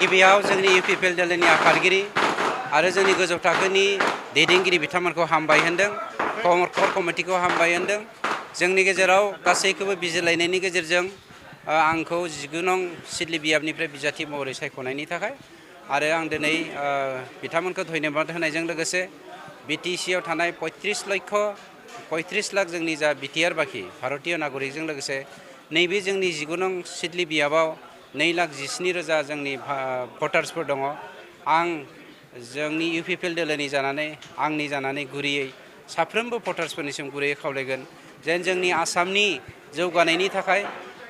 गिबियाव जोंनि UPPL दोलोनि आफादगिरि आरो जोंनि गोजौ थाखोनि दैदेनगिरि बिथांमोनखौ हामबाय होनदों, कोर कमिटिखौ हामबाय होनदों। जोंनि गेजेराव गासैखौबो बिजिरलायनायनि गेजेरजों आंखौ 19 नं सिदली बियाबनिफ्राय बिजाथि महरै सायख'नायनि थाखाय आरो आं दिनै बिथांमोनखौ धन्यबाद होनायजों लोगोसे BTC आव थानाय 35 लाख जोंनि जा BTR बाखि भारतीय नागरिकजों लोगोसे नैबे जोंनि 19 नं सिदली बियाबाव 2,17,000 जोंनि भटार्सफोर दङ। आं जोंनि UPPL दोलोनि जानानै आंनि जानानै गुरैयै साफ्रोमबो भटार्सफोरनिसिम गुरैयै खावलायगोन जेन जोंनि आसामनि जौगानायनि थाखाय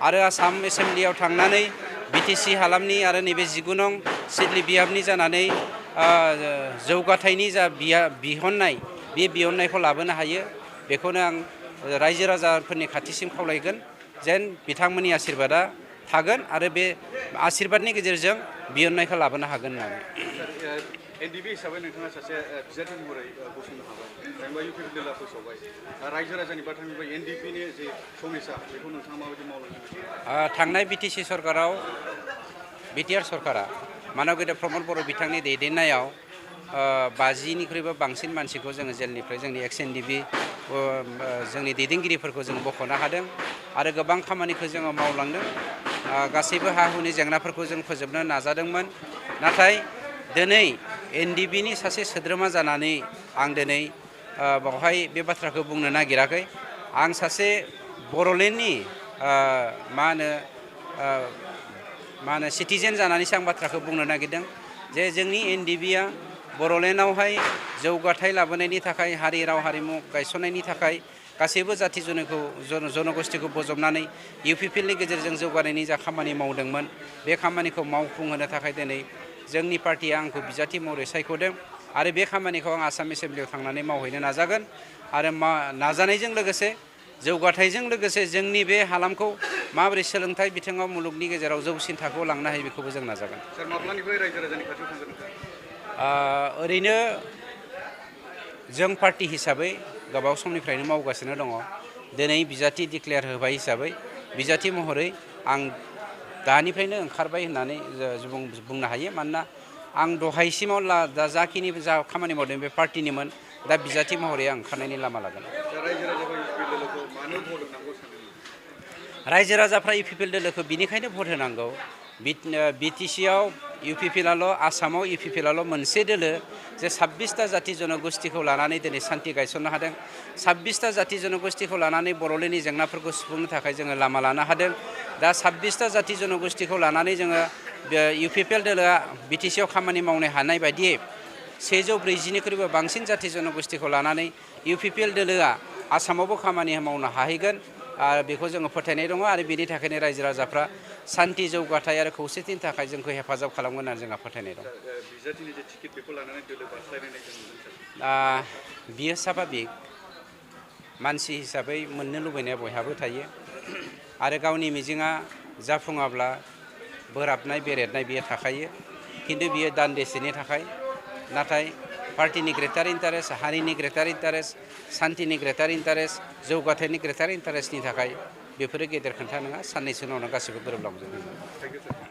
आरो आसाम एसेम्बलियाव थांनानै BTC हालामनि आरो नैबे 19 नं सिदली बियाबनि जानानै जौगाथायनि जा बिहननाय बे बिहननायखौ लाबोनो हायो बेखौनो आं रायजो राजाफोरनि खाथिसिम खावलायगोन जेन बिथांमोननि आशीर्बादा थागोन आरो बे आशीर्बादनि गेजेरजों बिहननायखौ लाबोनो हागोन होननानै। NDP हिसाबै नोंथाङा सासे बिजाथि महरै गसंनो हाबाय, जेनेबा UPPL दोलोआ फोसावबाय, रायजो राजानि बाथ्रानिफ्राय NDP नि जे समस्या बेखौ नोंथाङा माबायदि मावलांनो? थांनाय BTC सरकाराव BTR सरकारा मानब गेदेर प्रमद बर' बिथांनि दैदेननायाव 50निख्रुइबो बांसिन मानसिखौ जोङो जेलनिफ्राय जोंनि एक्स NDP जोंनि दैदेनगिरिफोरखौ जों बख'नो हादों आरो गोबां खामानिखौ जोङो मावलांदों। गासैबो हा हुनि जेंनाफोरखौ जों फोजोबनो नाजादोंमोन। नाथाय दिनै NDP नि सासे सोद्रोमा जानानै आं दिनै बावहाय बे बाथ्राखौ बुंनो नागिराखै। आं सासे बर'लेण्डनि मा होनो सिटिजेन जानानैसो आं बाथ्राखौ बुंनो नागिरदों जे जोंनि NDP आ बर'लेण्डआवहाय जौगाथाय लाबोनायनि थाखाय हारि राव हारिमु गायसननायनि थाखाय गासैबो जाथि जनगोष्ठीखौ बजबनानै UPPL नि गेजेरजों जौगानायनि जा खामानि मावदोंमोन बे खामानिखौ मावफुंहोनो थाखाय दिनै जोंनि पार्टिया आंखौ बिजाथि महरै सायख'दों आरो बे खामानिखौ आं आसाम एसेम्बलियाव थांनानै मावहैनो नाजागोन आरो नाजानायजों लोगोसे जौगाथायजों लोगोसे जोंनि बे हालामखौ माबोरै सोलोंथाइ बिथिङाव मुलुगनि गेजेराव जौसिन थाखोआव लांनो हायो बेखौबो जों नाजागोन। सार माब्लानिफ्राय रायजो राजानि खाथियाव थांगोन नोंथाङा? ओरैनो जों पार्टि हिसाबै गोबाव समनिफ्रायनो मावगासिनो दङ। दिनै बिजाथि डिक्लेयार होबाय हिसाबै बिजाथि महरै आं दानिफ्रायनो ओंखारबाय होननानै बुंनो हायो। मानोना आं दहायसिमाव दा जाखिनि खामानि मावदों बे पार्टिनिमोन, दा बिजाथि महरै आं ओंखारनायनि लामा लागोन। रायजो राजाफ्रा UPPL दोलोखौ बिनिखायनो भट होनांगौ। BTC आव UPPL आल' आसामाव UPPL आल' मोनसे दोलो जे 26टा जाथि जनगोष्ठीखौ लानानै दिनै सान्थि गायसननो हादों। 26टा जाथि जनगोष्ठीखौ लानानै बर'लेण्डनि जेंनाफोरखौ सुफुंनो थाखाय जोङो लामा लानो हादों। दा 26टा जाथि जनगोष्ठीखौ लानानै जोङो UPPL दोलोआ BTC आव खामानि मावनो हानाय बायदियै 140निख्रुइबो बांसिन जाथि जनगोष्ठीखौ लानानै UPPL दोलोआ आसामावबो खामानि मावनो हाहैगोन आरो बेखौ जोङो फोथायनाय दङ आरो बेनि थाखायनो रायजो राजाफ्रा सान्थि जौगाथाय आरो खौसेथिनि थाखाय जोंखौ हेफाजाब खालामगोन होननानै जोंहा फोथायनाय दं। बिजाथिनि जे टिकेट बेखौ लानानै दोलो बास्लायनाय जों नुदों। बियो स्वाभाबिक, मानसि हिसाबै मोननो लुबैनाया बयहाबो थायो आरो गावनि मिजिङा जाफुङाब्ला बोराबनाय बेरेदनाय बियो थाखायो। खिन्थु बियो दान्दिसेनि थाखाय, नाथाय पार्टिनि ग्रेटार इन्टारेस्ट, हारिनि ग्रेटार इन्टारेस्ट, सान्थिनि ग्रेटार इन्टारेस्ट, जौगाथायनि ग्रेटार इन्टारेस्टनि थाखाय बेफोरो गेदेर खोथा नङा। साननैसो उनावनो गासैबो गोरोबलांजोबगोन।